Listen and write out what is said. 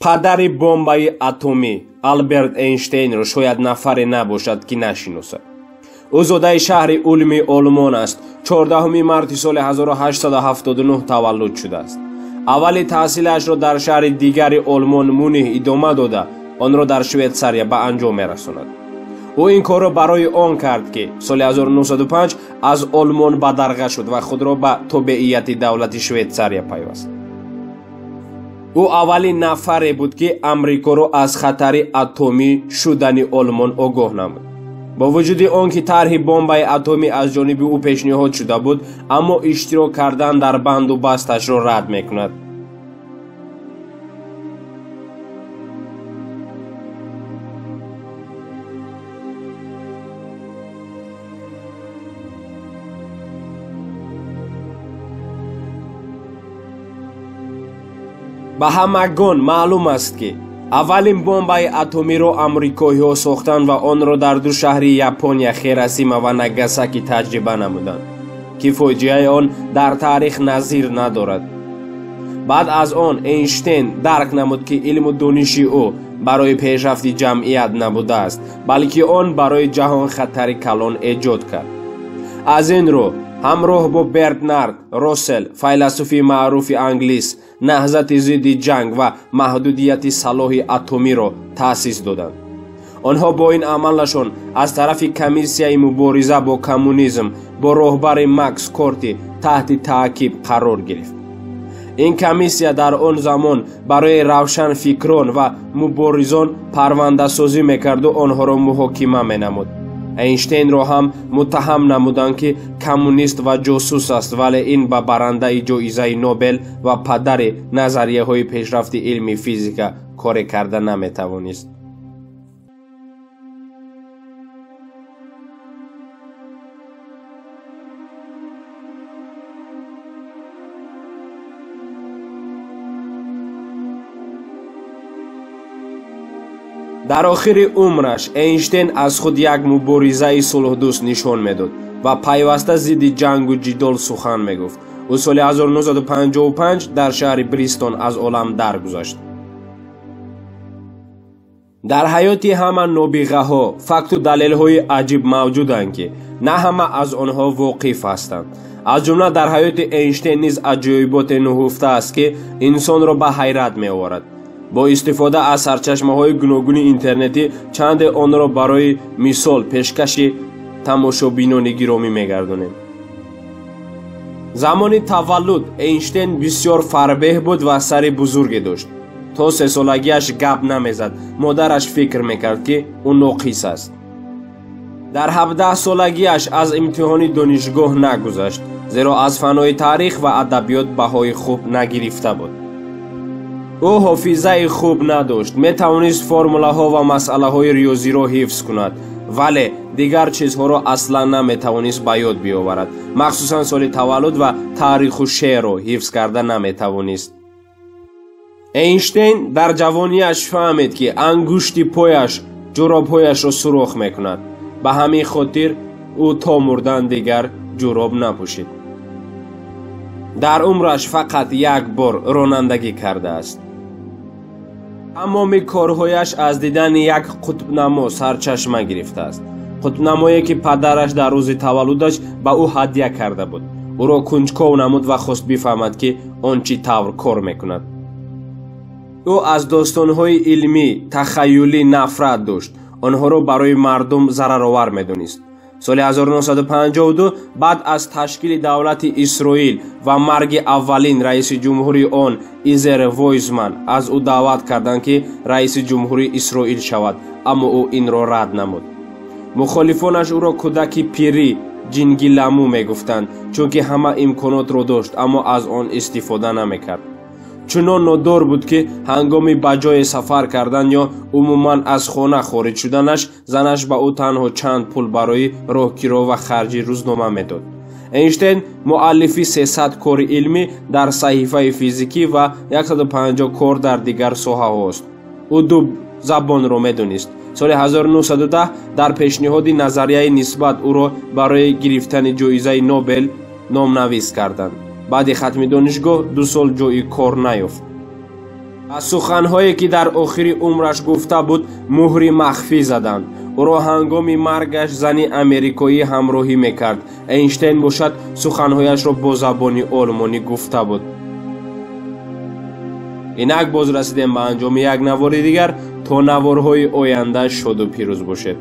Падари бомбаи атомӣ Алберт Эйнштейнро шояд нафаре набошад, ки нашиносад. Ӯ зодаи шаҳри Улми Олмон аст. 14 марти соли 1879 таваллуд шудааст. Аввали таҳсилашро дар шаҳри дигари Олмон Мюних идома дода, онро дар Швейтсария ба анҷом мерасонад. Ӯ ин корро барои он кард, ки соли 1905 аз Олмон бадарға шуд ва худро ба тобеияти давлати Швейтсария пайваст. Ӯ аввалин нафаре буд, ки Амрикоро аз хатари атомӣ шудани Олмон огоҳ намуд. Бо вуҷуди он ки тарҳи бомбаи атомӣ аз ҷониби ӯ пешниҳод шуда буд, аммо иштирок кардан дар банду басташро рад мекунад. Ба ҳамагон маълум аст, ки аввалин бомбаи атомиро амрикоиҳо сохтанд ва онро дар ду шаҳри Япония Хиросима ва Нагасаки таҷриба намуданд, ки фоҷиаи он дар таърих назир надорад. Баъд аз он Эйнштейн дарк намуд, ки илму дониши ӯ барои пешрафти ҷамъият набудааст, балки он барои ҷаҳон хатари калон эҷод кард. Аз ин рӯ ҳамроҳ бо Бернард Россел, файласуфи маъруфи англис, наҳзати зидди ҷанг ва маҳдудияти салоҳи атомиро таъсис доданд. Онҳо бо ин амалашон аз тарафи комиссияи мубориза бо коммунизм бо роҳбари Макс Корти таҳти таъқиб қарор гирифт. Ин комиссия дар он замон барои равшанфикрон ва муборизон парвандасозӣ мекарду онҳоро муҳокима менамуд. Эйнштейнро ҳам муттаҳам намуданд, ки коммунист ва ҷосус аст, вале ин ба барандаи ҷоизаи Нобел ва падари назарияҳои пешрафти илми физика коре карда наметавонист. Дар охири умраш Эйнштейн аз худ як муборизаи сулҳдӯст нишон медод ва пайваста зидди ҷангу ҷидол сухан мегуфт. Ӯ соли 1955 дар шаҳри Бристон аз олам даргузашт. Дар ҳаёти ҳама нобиғаҳо факту далелҳои аҷиб мавҷуданд, ки на ҳама аз онҳо воқиф ҳастанд. Аз ҷумла дар ҳаёти Эйнштейн низ аҷоиботе нуҳуфта аст, ки инсонро ба ҳайрат меоварад. Бо истифода аз сарчашмаҳои гуногуни интернетӣ чанде онро барои мисол пешкаши тамошобинони гиромӣ мегардонем. Замони таваллуд Эйнштейн бисёр фарбеҳ буд ва сари бузурге дошт. То сесолагиаш гап намезад, модараш фикр мекард, ки ӯ ноқис аст. Дар 17 солагиаш аз имтиҳони донишгоҳ нагузашт, зеро аз фанҳои таърих ва адабиёт баҳои хуб нагирифта буд. Ӯ ҳофизаи хуб надошт, метавонист формулаҳо ва масъалаҳои риёзиро ҳифз кунад, вале дигар чизҳоро аслан наметавонист ба ёд биёварад. Махсусан соли таваллуд ва таъриху шеърро ҳифз карда наметавонист. Эйнштейн дар ҷавониаш фаҳмид, ки ангушти пояш ҷуробҳояшро сурох мекунад. Ба ҳамин хотир ӯ то мурдан дигар ҷуроб напӯшид. Дар умраш фақат як бор ронандагӣ кардааст. Тамоми корҳояш аз дидани як қутбнамо сарчашма гирифтааст. Қутбнамое, ки падараш дар рӯзи таваллудаш ба ӯ ҳадя карда буд. Ӯро кунҷков намуд ва хост бифаҳмад, ки он чӣ тавр кор мекунад. Ӯ аз достонҳои илмӣ тахаюлӣ нафрат дошт, онҳоро барои мардум зараровар медонист. Соли 1952 баъд аз ташкили давлати Исроил ва марги аввалин раиси ҷумҳури он Изер Войзман аз ӯ даъват карданд, ки раиси ҷумҳури Исроил шавад, аммо ӯ инро рад намуд. Мухолифонаш ӯро кӯдаки пирӣ ҷингиламу мегуфтанд, чунки ҳама имконотро дошт, аммо аз он истифода намекард. Чунон нодор буд, ки ҳангоми ба ҷое сафар кардан ё умуман аз хона хориҷ шуданаш занаш ба ӯ танҳо чанд пул барои роҳкиро ва харҷи рӯзнома медод. Эйнштейн муаллифи 300 кори илмӣ дар саҳифаи физикӣ ва 150 кор дар дигар соҳаҳост. Ӯ ду забонро медонист. Соли 1910 дар пешниҳоди назарияи нисбат ӯро барои гирифтани ҷоизаи Нобел номнавис карданд. Баъди хатми донишгоҳ 2 сол ҷои кор наёфт. Ба суханҳое, ки дар охири умраш гуфта буд, муҳри махфӣ заданд. Ӯро ҳангоми маргаш зани америкоӣ ҳамроҳӣ мекард. Эйнштейн бошад, суханҳояшро бо забони олмонӣ гуфта буд. Инак боз расидем ба анҷоми як навори дигар. То наворҳои оянда шоду пирӯз бошед.